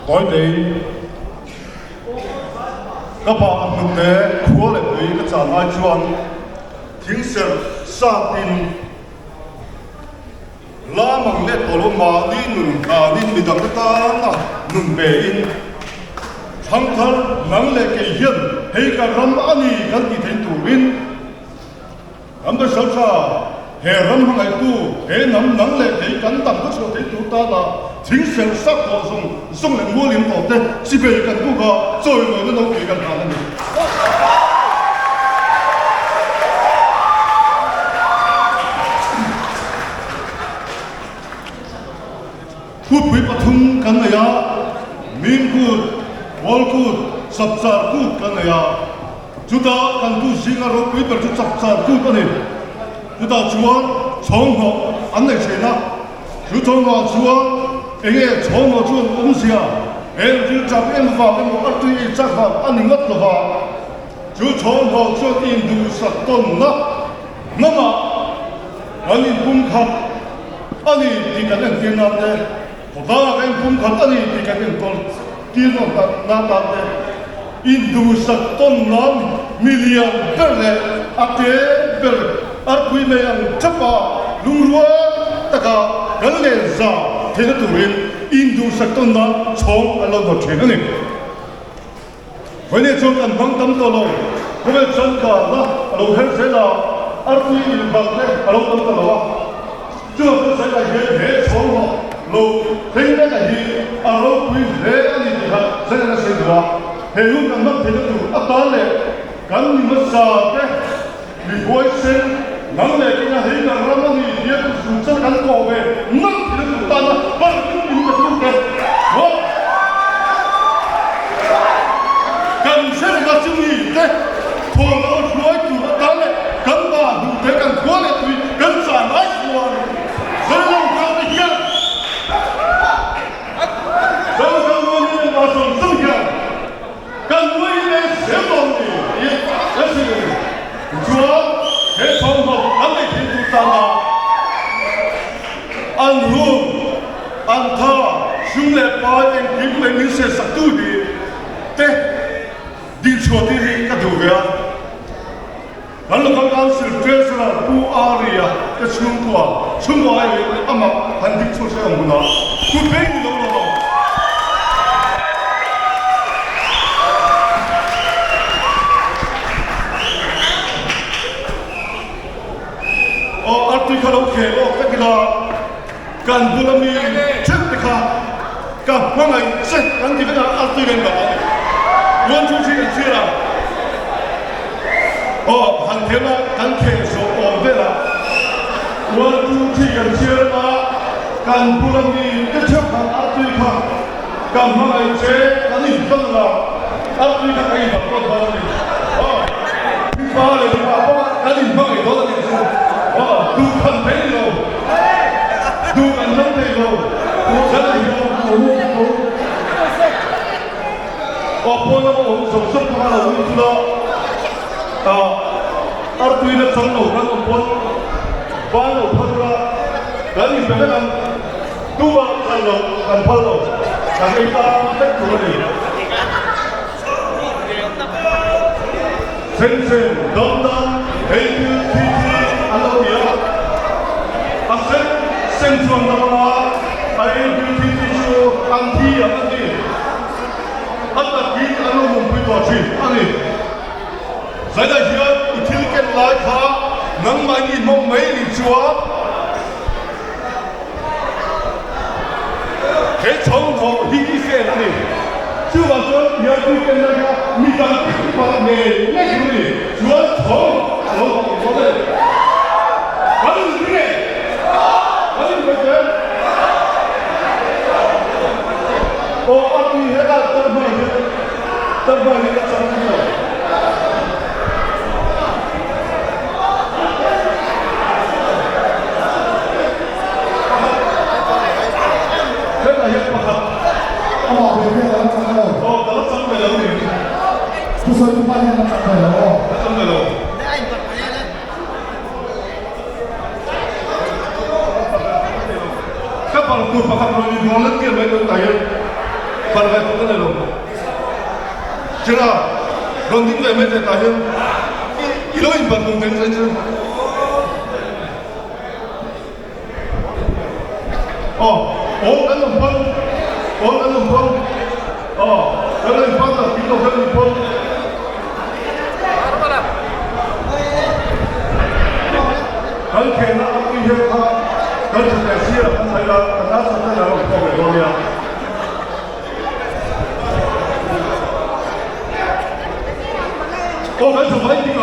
Tawitein ka pa a hnute khua leh tui ka chan lai chuan thingserh satin la mang let tawh lo mahni nun tlanin midangte tana nun pein thangthar nang leh kei hian hei kan ram a ni kan tih theih turin Kan pasal tha, he ram hmangaihtu, he hnam nang leh kei kan dam ka chhuah theih tur tana thing ser sak tawh zawng zawng leh mualim tawh te chibei kan buk a, chawimawina nopui kan hlan a ni. Thupui pathum kan nei a, Mim Kut, Pawl Kut, Chapchar Kut kan nei a. Chutah kan tu zinga ropui ber chu Chapchar Kut a ni. Chutah chuan chhawnghnawh an nei thin a, chu chhawnghnawhah chuan eng nge chhawnghnawh chu an awmzia, eng thil chak em vang emaw a tui ei chak vang a ni ngawt lova, chu chhawnghnawh chuan induhsak tawnna hnamah kan inpumkhat a ni tih kan entir nan te, khawtlangah kan inpumkhat a ni tih kan enkawl tir nan tan te. Induhsak tawn nan mi lian ber leh a te ber arpui mai ang thapa lungrual taka kan len za theihna turin induhsak tawn nan chhawng an lo nawt thin a ni. Vawiin chuan kan hmang tam tawh lo, khawvel changkanna a lo her zel a, arpui inbak te a lo tam ta lo a. Chuvang chuan Sailai hian he chhawng hlawh lo thleng vek a hi a ropui hle a ni tih kha Sailai a sawi duh a. He hun kan hman theihna tur atan leh kan mi hmasa te mi huaisen nang leh keng a hei kan ram a ni tia tu zun chal kan kawh ve nalh theihna tur tana partin min pe tu te maw kan hre reng a chumi te thaw lo hruai tur atan leh kan ba duh te kan khua leh tui kan zan ai chuan Zolo kal te hian Zolo kal nuam in engmah zawng zawng hian kan nuai in ei zel dawn ni tih kan hre reng a ni. Tichuan he thawmhnaw an nei thei tur tana an hun, an tha, sum leh pai engkim mai min hriatsak tu hi te dinchhuah tir hi ka duh ve a. Kan Local Council Treasurer Pu Aria te chhungkua, chhungkua ai leh amah han dik chhuak se ang hunah kut veng ni lo lo ang. Aw artui kha lo khel awk vek ila kan bula mi theuh te kha ka hmangaih che kan ti vek a artui reng lo a ni. One two three kan thlir a aw han khel a kan khel zawh awm vel a one two three kan thlir a kan bula mi te theuh khan artui kha ka hmangaih che kan inhman la artui kha kan inhman dawn dawn a ni aw mipa leh mipa pawh kan inhmangaih dawn a ni chu aw duh khan thei ni lo duh kan hmang thei lo kan inhman aw pawn lama awm zawng zawng pawh a lo lut la ah artui la chang lo kan awm pawn ban lo phal ula kan inpe vek ang. Tumah kan lo kan phal lo, kan ei tang vek tur a ni. Sen sen dam dam ei thil thi thi an lo ti a, a sen sen chuan dam anga a ei thil thi thi chu an thi ang a ti. A takin an lo nunpui tawh thin a ni. Zainah hian i thil ken lai kha nangmah in i hmang mai nih chuan, He chhawnghnawh hi i fel a ni. Chuvang chuan Bialtu kenna kha mi dang palh ngei ngei tur a ni. Chuan chhawng a lo palh dawn a ni. Kan inri nge? Kan inri zel. Aw a tui hetah tar hmai hian tar hmai hian a chang lo. Hetah hian pakhat Amah ve hian a la chang lo. Aw ka la chang ve lo ni. Thusawi tu pa hian a chang ve lo aw. La chang ve lo. Ka pal tur pakhat rawn inhawn let tir mai dawn ta hian pal ve. Chira, rawn ding ve mai teh tah hian i lo inban lung deng zai chu. Aw, aw kan awm pawn, aw kan awm pawn, aw kan lo inpan lo, tih lo kan inpawn. Kan khelna a pui hian kha kan tha teh sir a kan thai la, kan la chhan na lo inkhawm leh dawn nia. Aw kan tha mai tih.